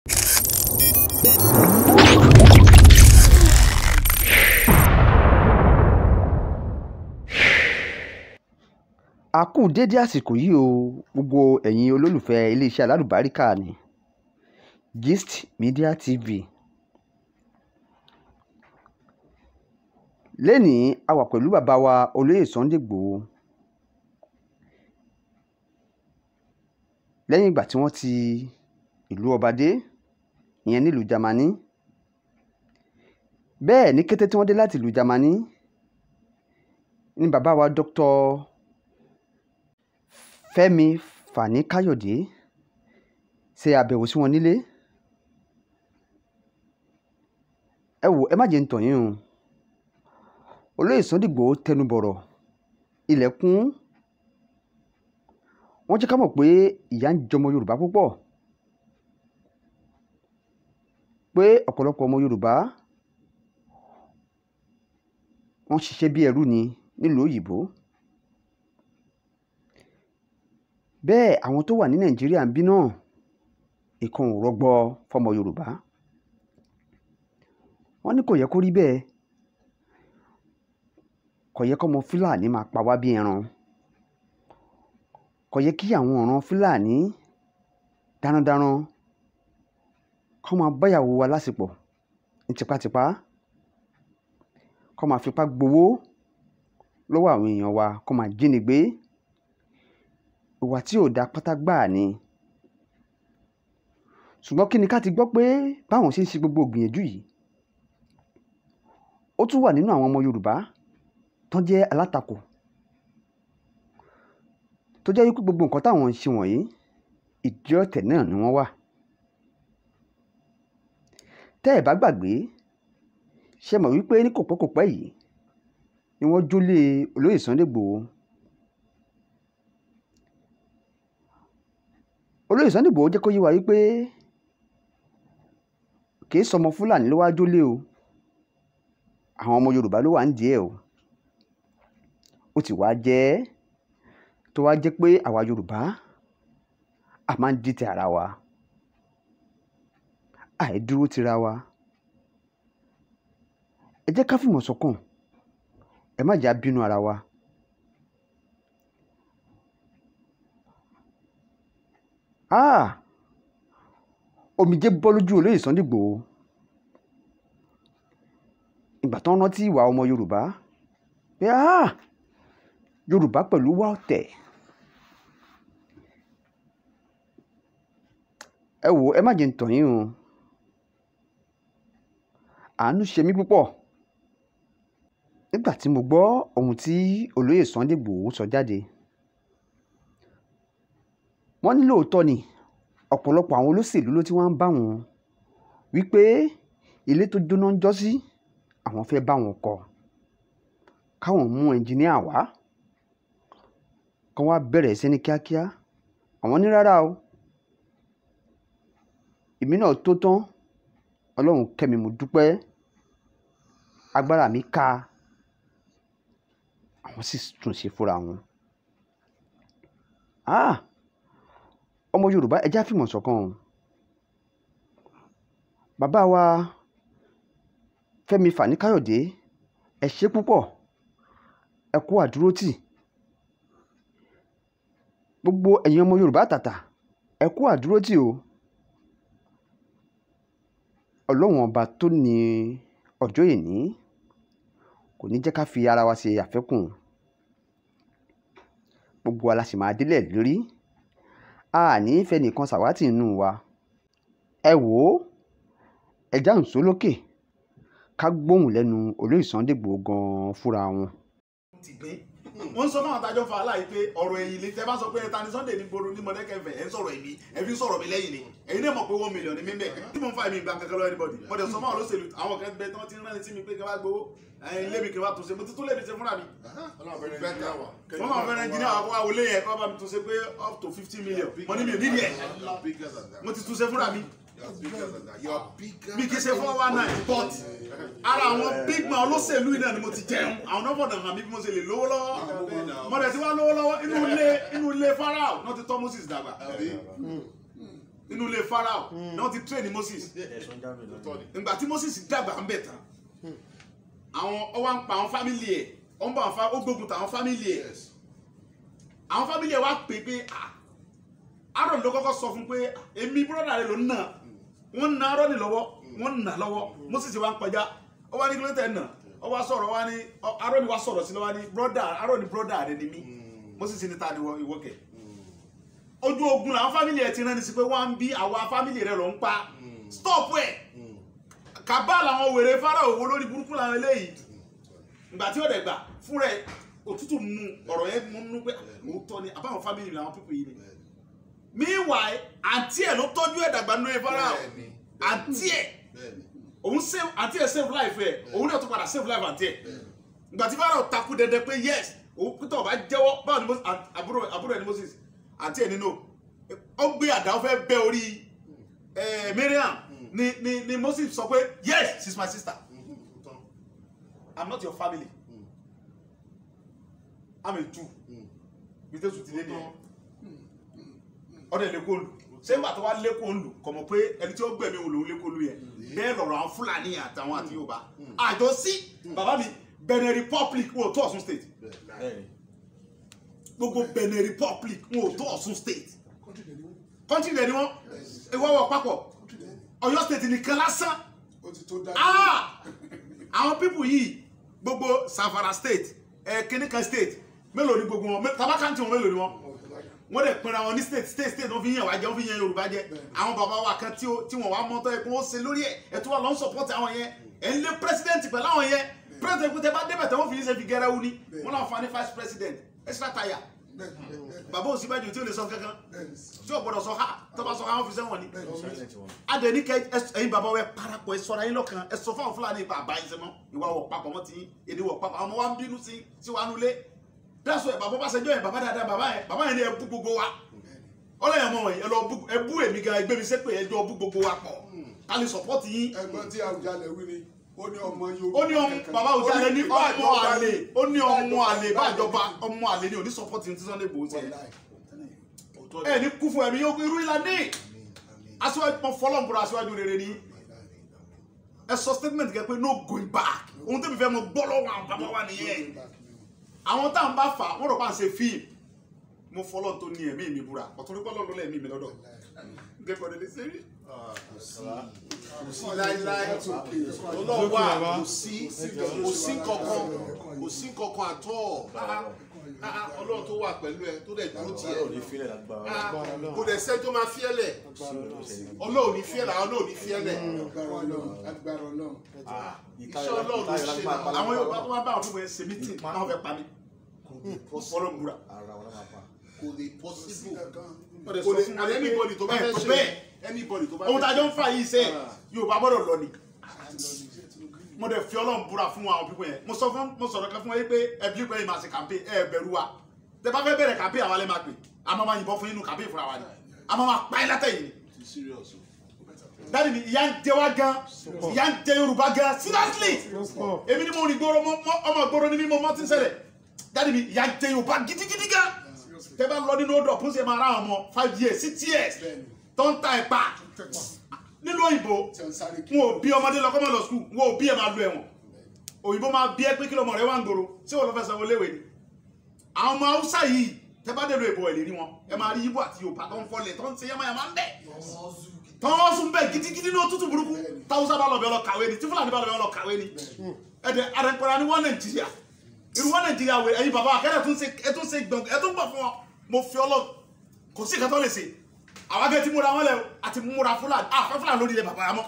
A kú dédé àsìkò yìí o, gbogbo ẹ̀yin olólùfẹ́ iléeṣẹ́ alálùbáríkà ní Gist Media TV. Lénìí a wà pẹ̀lú bàbá wa olóyè Sunday Igboho. Lẹ́yìn ìgbà tí wọ́n ti ìlú ọba dé, ìyẹn nílùú Jámánì. Bẹ́ẹ̀ ní kété tí wọ́n dé láti ìlú Jámánì ní bàbá wa Dr. Fẹ́mi Fani-Káyọ̀dé ṣe àbẹ̀wò sí wọn nílé. Ẹ wò, ẹ má jẹ́ ń tàn yín o. Olóyè Sunday Igboho tẹnubọ̀rọ̀ ilẹ̀kùn. Wọ́n jẹ́ ká mọ̀ pé ìyà ń jọmọ Yorùbá púpọ̀, pé ọ̀pọ̀lọpọ̀ ọmọ Yorùbá wọ́n ṣiṣẹ́ bí ẹrú ni nílùú òyìnbó. Bẹ́ẹ̀ àwọn tó wà ní Nàìjíríà ń bí náà, ìkan ò rọgbọ fọmọ Yorùbá. Wọ́n ní kò yẹ kó rí bẹ́ẹ̀. Kò yẹ kọ́mọ Fúlàní máa pa wá bí ẹran. Kò yẹ kí àwọn ọ̀ràn Fúlàní darandaran kó máa báyàwó wa lásìpọ̀ ní tipátipá, kó máa fipá gbowó lọ́wọ́ àwọn èèyàn wa, kó máa jínigbé. Ìwà tí ò da pátá gbáà ni. Ṣùgbọ́n kí ni ká ti gbọ́ pé báwọn ṣe ń ṣe gbogbo ìgbìyànjú yìí, ó tún wà nínú àwọn ọmọ Yorùbá tó jẹ́ alátakò, tó jẹ́ wípé gbogbo nǹkan táwọn ń ṣe wọ̀nyí, ìdí ọ̀tẹ̀ náà ni wọ́n wà. Tẹ́ ẹ̀ bá gbàgbé, ṣe mọ̀ wípé ní kòpẹ́kòpẹ́ yìí ni wọ́n jólé olóyè Sunday Igboho. Olóyè Sunday Igboho jẹ́ kó yé wa wípé kì í sọmọ Fúlàní ló wá jólé o, àwọn ọmọ Yorùbá ló wà ń díẹ̀ o. Ó ti wá jẹ́ tó wá jẹ́ pé àwa Yorùbá a máa ń dìtẹ̀ ara wa, àìdúró tira wa. Ẹ jẹ́ ká fìmọ̀ ṣọ̀kan, ẹ má jẹ́ á bínú ara wa. Ah! Omijé bọ́ lójú olóyè Sunday Igboho. Ìgbà tó ń rántí ìwà ọmọ Yorùbá pé ah! Yorùbá pẹ̀lú wá ọ̀tẹ̀. Ẹ wò, ẹ má jẹ́ ń tàn yín o. Àánú ṣe mí púpọ̀ nígbà tí mo gbọ́ ohun tí olóyè Sunday Igboho sọ jáde. Wọ́n ní lóòótọ́ ni ọ̀pọ̀lọpọ̀ àwọn olóṣèlú ló ti wá ń bá wọn wípé ilé tó jóná ń jọ́sí, àwọn fẹ́ bá wọn kọ́, káwọn mú ẹnjiníà wá, kán wá bẹ̀rẹ̀ iṣẹ́ ní kíákíá. Àwọn ní rárá o, èmi náà tó tán, Ọlọ́run kẹ́ mi, mo dúpẹ́, agbára mi ká. Àwọn sì tún ṣe fúnra wọn. Ah! Ọmọ Yorùbá, ẹ jẹ́ á fìmọ̀ ṣọ̀kan o. Bàbá wa Fẹ́mi Fani-Káyọ̀dé, ẹ ṣé púpọ̀, ẹ kú àdúrótì. Gbogbo ẹ̀yin ọmọ Yorùbá àtàtà, ẹ kú àdúrótì o. Ọlọ́run ọba tó ní ọjọ́ èní kò ní jẹ́ ká fi ara wa ṣe àfẹ́kùn. Gbogbo wa la sì máa délẹ̀ lórí. A ní fẹ́ nìkan ṣàwátì nínú wa. Ẹ wò ó, ẹ já ǹsó lókè ká gbóhùn lẹ́nu olóyè Sunday Igboho gan-an fúnra wọn. Wọ́n sọ fún àwọn àtàjọ fa aláì pé ọ̀rọ̀ ẹ̀yìn lè tẹ́ bá sọ pé ta ni Sunday ní gbòòrò ní Mọ̀dẹ́kẹ̀fẹ̀, ẹ̀ ń sọ̀rọ̀ èmi, ẹ̀ fi ń sọ̀rọ̀ mi lẹ́yìn ni. Ẹ̀yin náà mọ̀ pé 1 million ni mí bẹ̀. Tí mo ń fa èmi ìgbà kankan lọ anybody. Mo dẹ̀ sọ fún àwọn olóṣèlú, àwọn kan bẹ tí wọ́n ti ń rán sí mi pé kí wọ́n bá gbowó, ẹ̀yin lé mi kí wọ́n bá tún ṣe, mo ti tún lé mi ṣe fúnra mi. Wọ́n máa fẹ́ràn engineer àwọn akọ́wá wọlé yẹn kí wọ́n bá mi tún ṣe pé up to 50 million. Mo ní mi ò nídìí ẹ̀. Mo ti tún ṣe fúnra mi. Mi kì í ṣe 419, but ara àwọn big man olóṣèlú yìí náà ni mo ti jẹun. Àwọn náà fọ̀nà hàn mí bí mo ṣe lè lówó lọ́wọ́. Mo dẹ̀ ti wá lówó lọ́wọ́. Inú ilé Pharaoh náà ti tọ́ Moses dàgbà. Inú ilé Pharaoh náà ti train Moses. Ìgbà tí Moses dàgbà ń bẹ̀ tán, àwọn ọwọ́ ń pa àwọn family ẹ̀, ó ń bá àwọn ó gbógun tàwọn family ẹ̀. Àwọn family ẹ̀ wá pè pé Aaron ló kọ́kọ́ sọ fún pé èmi brother rẹ ló ń nà. Wọ́n na Aaron lọ́wọ́, wọ́n nà lọ́wọ́. Moses wá ń kọjá, ó wá ní kí ló tẹ̀ nà, ó wá sọ̀rọ̀, wá ní Aaron wá sọ̀rọ̀ sí lọ́wọ́ ní brother Aaron, brother rẹ ni mí. Moses ní ta ni ìwọ kẹ̀. Ojú ogun làwọn family ẹ̀ ti rán ni sí pé wọ́n ń bí àwa family rẹ ló ń pa, stop ẹ̀. Kàbá làwọn wèrè Fáráò wo lórí burúkú làwọn eléyìí. Ìgbà tí ó dẹ̀ gbà fúnra ẹ̀, òtútù mú ọ̀rọ̀ yẹn mú nú pé òótọ́ ni àbáwọn family làwọn pípọ̀ yìí ni. Meanwhile, àǹtí ẹ̀ ló tọ́jú ẹ̀ dàgbà nínú Fáráò. Àǹtí ẹ̀ òun save, àǹtí ẹ̀ save life ẹ̀, òun náà tún padà save life àǹtí ẹ̀. Ìgbà tí Fáráò takú dẹdẹ pé yes, òun pété ọba jẹ́wọ́ báwo ni àbúrò ẹ̀ ní Moses, àǹtí ẹ̀ nínú ó gbé àdá, ó fẹ́ bẹ́ orí Miriam ni Moses sọ pé yes, she's my sister, I'm not your family, I'm a Jew. Bí tẹ́sù ti lé nìyẹn, ọdẹ lẹ́kọ̀ọ́ lù. Ṣé nígbà tó wá lẹ́kọ̀ọ́ lù kọ̀ mọ̀ pé ẹni tí ó gbẹ̀mí òun lòún lẹ́kọ̀ọ́ lù yẹn. Bẹ́ẹ̀ lọ̀rọ̀ àwọn Fúlàní àtàwọn àti Yorùbá àjọ sí bàbá mi. Benin Republic wọn ò tó Ọ̀ṣun state. Gbogbo Benin Republic wọn ò tó Ọ̀ṣun state. Country dẹ̀ ni wọ́n ìwọ́wọ́ papọ̀. Ọ̀yọ́ state nìkan lásán. Àwọn people yìí, gbogbo Zamfara state, kìnìkan state mélòó ni gbogbo wọn? Tabakanti wọn mélòó ni wọn? Wọ́n dẹ̀ pinra wọn ní state state state. Wọ́n fi yàn wá jẹ, wọ́n fi yàn Yorùbá jẹ. Àwọn bàbá wa kan tí wọ́n wá mọ́tọ́ ẹ̀kún ó ṣe lórí ẹ̀, ẹ̀ tó wà lọ́n support àwọn yẹn, ẹ̀ ń lé president pẹ̀lú àwọn yẹn. President kò tẹ bá débẹ̀ tẹ wọ́n fi ní ṣe fi gẹ́rẹ́ wú ni wọ́n náà fa ní vice president extra tire. Bàbá Ọ̀ṣínbàjò tí ó lè sọ kankan, tí ó gbọ́dọ̀ sọ ha, tó bá sọ ha wọ́n fi sẹ́wọ̀n ni. Adẹ̀ní kẹ ẹ̀yin bàbá wẹ parapọ̀, ẹ sọra yín lọ́kàn, ẹ sọ fáwọn Fúlàní bàbá yín sẹ́mọ́ ìwà wọ̀ papọ̀ mọ́ ti yín, èdè wọ̀ papọ̀. Àwọn ọmọ wa ń bínú sí wa nulẹ̀. That's why bàbá Ọbásanjọ́ yẹn, bàbá dáadáa, bàbá yẹn ni ẹ bú gbogbo wa. Ọlọ́yìn ọmọ wọ̀nyí, ẹ lọ bú, ẹ bú èmi gan, ẹgbẹ́ mi sẹ́pẹ̀, ẹ jọ bú gbogbo wa pọ̀ ká lè support yín. Ẹ̀gbọ́n tí Àwùjalẹ̀ wí ni ó ní ọmọ Yorùbá ó ní ọmọ bàbá Àwùjalẹ̀ ní ọmọ àlè, ó ní ọmọ àlè bájọba, ọmọ àlè ni ò ní support yín tí Sunday Igboho ṣe. Ẹ ní kú fún ẹ̀mí irú ìlànà aṣíwájú pọn fọlọ́nbùrọ̀ aṣíwájú rere ni. Ẹ sọ statement kẹ pé no going back. Ohun tẹ́mi fẹ́ mọ gbọ́ lọ́wọ́ àwọn bàbá wa nìyẹn. Àwọn tá à ń bá fà wọ́n rò pa ń ṣe fíìmù. Mo fọlọ́ tó ní ẹ̀mí mi búra, ọ̀tún rí bọ́lọ́ lọ́lọ́ ẹ̀mí mi lọ́dọ̀ gẹ́gẹ́ lè ṣe rí. Kò sí láíláí, Ọlọ́run wà, kò sí kankan, kò sí kankan àtọ́. Ọlọ́run tó wà pẹ̀lú ẹ tó dẹ̀ dúró tiẹ̀, kò dẹ̀ sẹ́ni tó máa fi ẹ́ lẹ̀. Ọlọ́run ní fi ẹ́ lẹ̀, àwọn náà ní fi ẹ́ lẹ̀. Iṣẹ́ Ọlọ́run ló ṣe náà. Àwọn Yorùbá tó máa bá àwọn fún mi ṣe mítìn náà fẹ́ pa mí, Ọlọ́run búra. Kò lè possible, kò lè. And anybody tó bá fẹ́ ṣe, anybody tó bá fẹ́ ṣe, ohun tá a jọ ń fà yìí sẹ́ Yorùbá gbọ́dọ̀ lọ ni. Mo dẹ̀ fi Ọlọ́run búra fún àwọn pípọ̀ yẹn. Mo sọ fún, mo sọ̀rọ̀ kan fún ẹ pé ẹbí pé màá ṣe campaign, ẹ bẹ̀rù wa. Tẹ bá fẹ́ bẹ̀rẹ̀ campaign, àwa lè máa pè, a máa yìnbọn fún inú campaign fúnra wa ni, a máa pa ẹ́ látẹ̀yìn ni. Dáàdi mi, ìyà ń jẹ wá gan, ìyà ń jẹ Yorùbá gan, seriously. Èmi ni mo rìn gbòòrò, ọmọ gbòòrò ni mi, mo mọ tí ń ṣẹlẹ̀. Dáàdi mi, ìyà ń jẹ Yorùbá gidigidi gan. Tẹ bá lọ nínú odò ọ̀pọ̀ ṣe máa ra ọmọ 5 years 6 years tó ń ta ẹ̀pà nílùú òyìnbó. Wọn ò bí ọmọdé lọ kọ́mọ lọ skul, wọn ò bí ẹ máa lu ẹ̀wọ̀n. Òyìnbó máa bí ẹ pé kí lọmọ rẹ wà ń gbòòrò, ṣé wọn lọ fẹ́ sanwó léwé ni? Àwọn ọmọ Haúsá yìí tẹ bá délùú èbó ẹ lè rí wọn, ẹ máa rí Ìgbò àti Yorùbá tó ń fọlẹ̀ tó ń ṣe yamayama ń bẹ̀, tó ń sún bẹ́ẹ̀ gidigidi ní òtútù burúkú. Táwùsá bá lọ bẹ̀ lọ kàwé ni, tí Fúlàní bá lọ bẹ̀ lọ kàwé ni. Ẹ̀dẹ̀ àrẹ̀pẹ̀rẹ̀ ni wọ́n Nàìjíríà, irú wọn Nàìjíríà wẹ̀. Ẹ̀yin bàbá akẹ́rẹ́ tún ṣe, ẹ tún ṣe gbọ̀ngàn, ẹ tún gbọ̀ fún wọn. Mo fi Ọlọ́run, kò sí ìkàtọ́ lè ṣe. Àwọn akẹ́ ti múra wọn lẹ àti múra Fúlàní, àfẹ́ Fúlàní lórí ilẹ̀ bàbá mọ́.